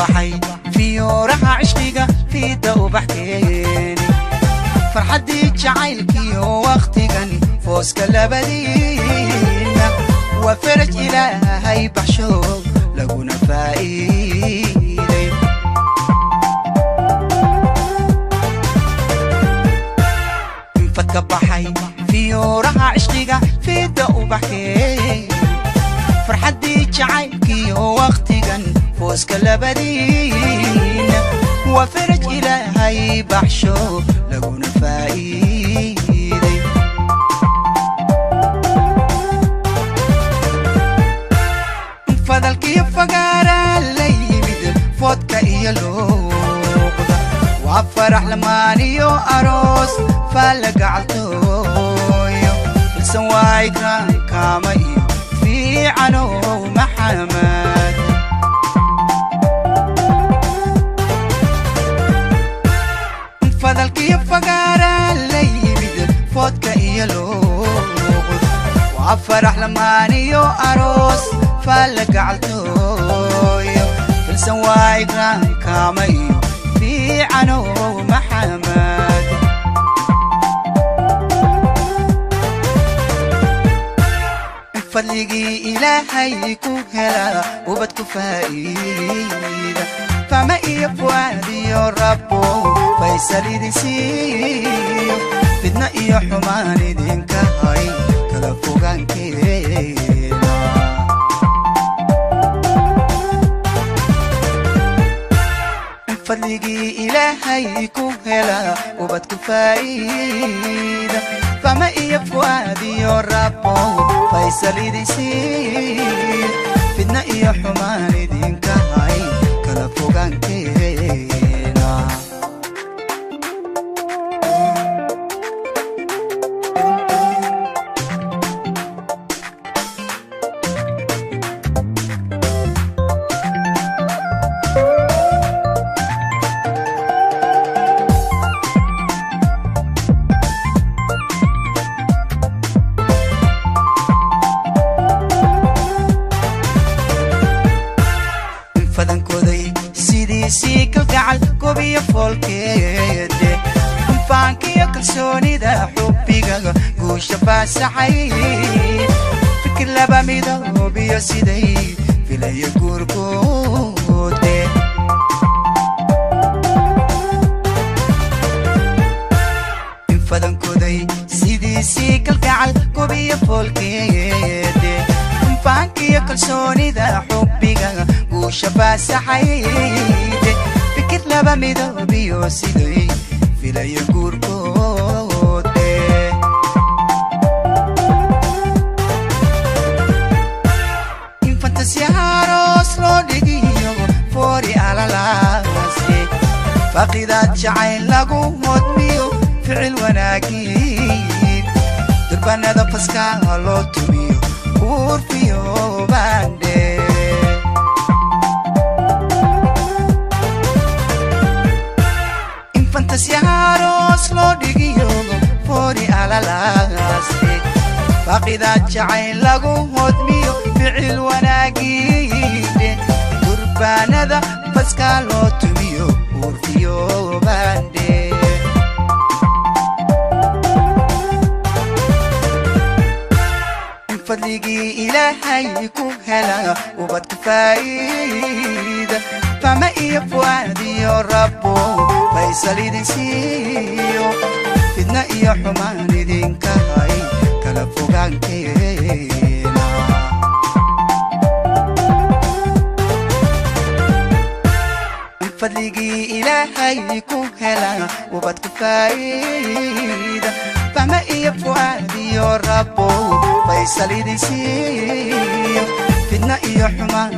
Baxay fiyooraha cishqiga fiida ubax keeni, farxaddii jacaylkiyo wakhtigan fooska labadiina waa faraj Ilaahay baxsho laguna faa'iiday. Infadka baxay fiyooraha cishqiga fiida ubax keeni, farxaddii jacaylkiyo wakhtigan fooska labadiina waa faraj Ilaahay baxsho laguna faa'iiday. Fadalkiyo fagaaraa la yimid foodka iyo luuqda, waa farax lamaaniyo aroos faalla gacaltooyo filsan waa ikraankaama iyo fiicanow Maxamed. Fadalkiyo fagaaraa la yimid foodka iyo luuqda, waa farax lamaaniyo aroos faalla gacaltooyo filsan waa ikraankaama iyo fiicanow Maxamed. Fadligii Ilaahay ku hela ubad ku faa'iida, fama iyo Fu'aadiyo Rabbo Faysal idin siiyo, fidna iyo xumaan idinka hay kala fogaankeena. Fadligii Ilaahay ku hela ubad ku faa'iida, fama iyo Fu'aadiyo Rabbo Faysal idin siiyo, fidna iyo xumaan idinka hay kala fogaankeena. Fadankoday sidiisii kalgacal gobiyo foolkeede, faankiyo kalsoonida xubbiga guusha faasaxay, fikir laba midoobiyo siday filayo guurkoode. Fadankoday sidiisii kalgacal gobiyo foolkeede, faankiyo kalsoonida xubbiga guusha faasaxayde, fikir laba midoobiyo siday filayo guurkoode. Infantasyaharoos loo dhigiyo foori alalaase, faqidaad jacayl lagu hodmiyo ficil wanaagiin, durbanada faska loo tumiyo uurfiyo bandhe. Infantasyaharoos loo dhigiyo foori alalaase, faqidaad jacayl lagu hodmiyo ficil wanaagiine, durbaanada faska loo tumiyo uurfiyo bandhe. Fadligii Ilaahay ku hela ubad ku faa'iida, fama iyo Fu'aadiyo Rabbo Faysal idin siiyo, fidna iyo xumaan idinka hay kala fogaankeena. Fadligii Ilaahay ku hela ubad ku faa'iida, fahma iyo Fu'aadiyo Rabbo Faysal idin siiyo, fidna iyo xumaan